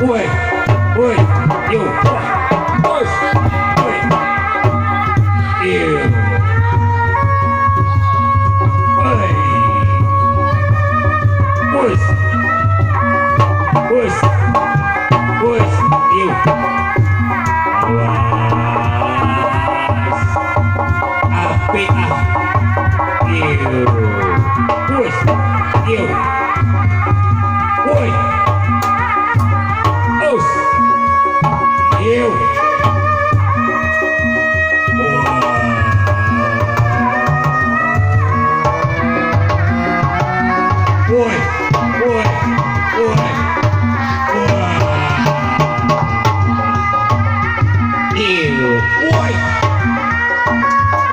Woi. Woi. Yo. Woi. Woi. Yo. Woi. Woi. Woi. Woi. Yo. Awas. Apik ah. Yo. Woi. Yo. Woi. Os. Yo. Woi. Woi. Woi. Woi. Yo. Woi.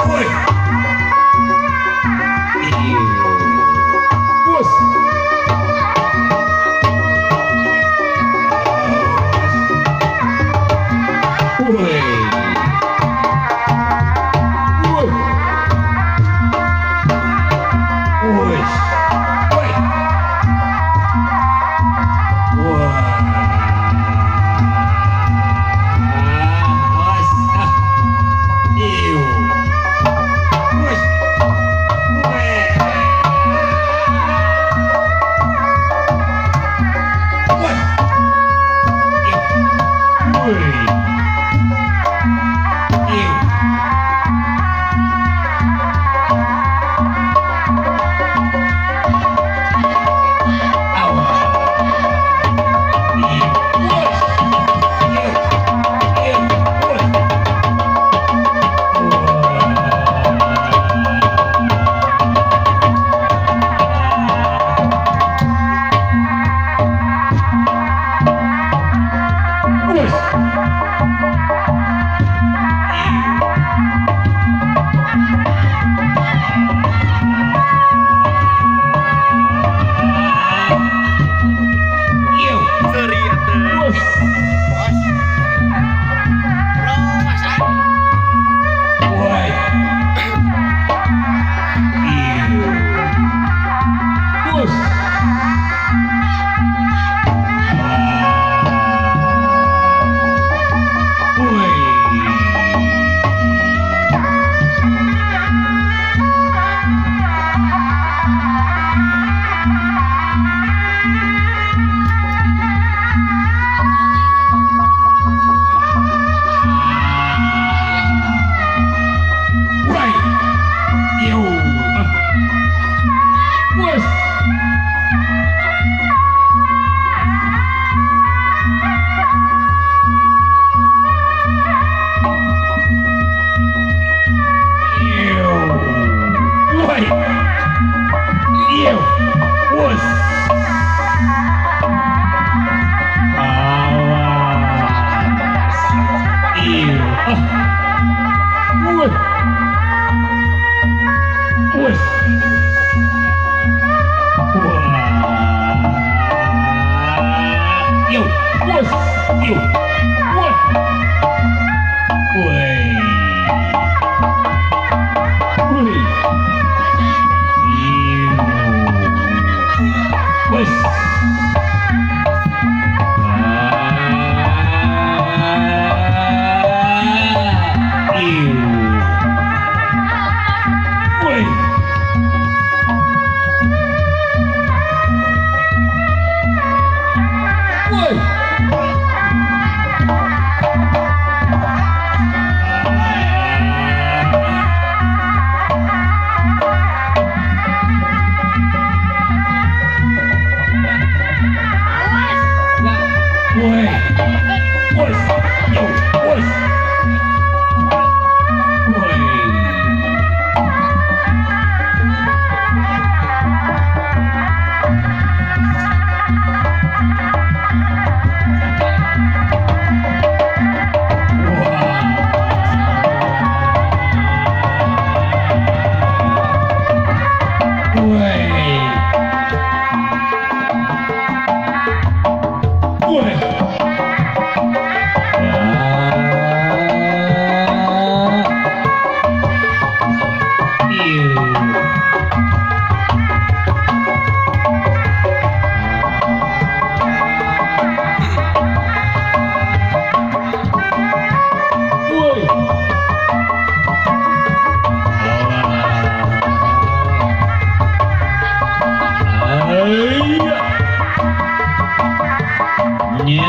Woi. Yo. Wos. Woi. Woi. Woi. Woi. Wah. Awas. Ah. Iu. Woi. Woi. Woi. Iu. Woi. Iu. Awas. Iu. Woi. Iu. Iu. Woi. Woi. Iu. Seri atuh. Woi. Bos. Bro, Mas. Woi. Iu. Woi. Woi. Woi. Iu. Woi. Iu. Woi. Iu. Woi. Awas. Iu. Ah. Woi. Woi. Wah. Iu. Woi. Iu. Woi. Woi. Woi. Iu. Woi. Ah. Iu. Woi. Woi. Woi. Woi. Yo. Woi. Woi. Wah. Woi. Woi. Nya.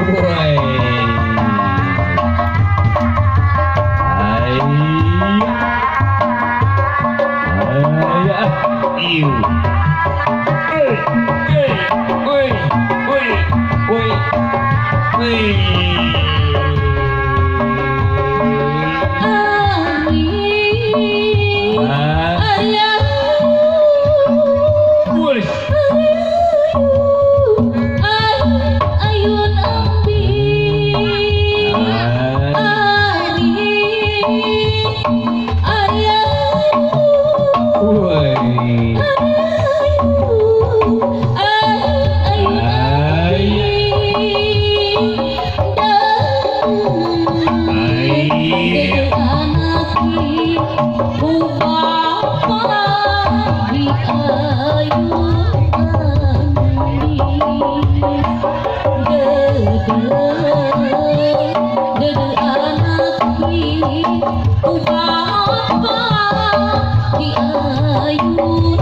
Woi. Iu. Oi, oi, oi, oi, oi, oi. Di ayun.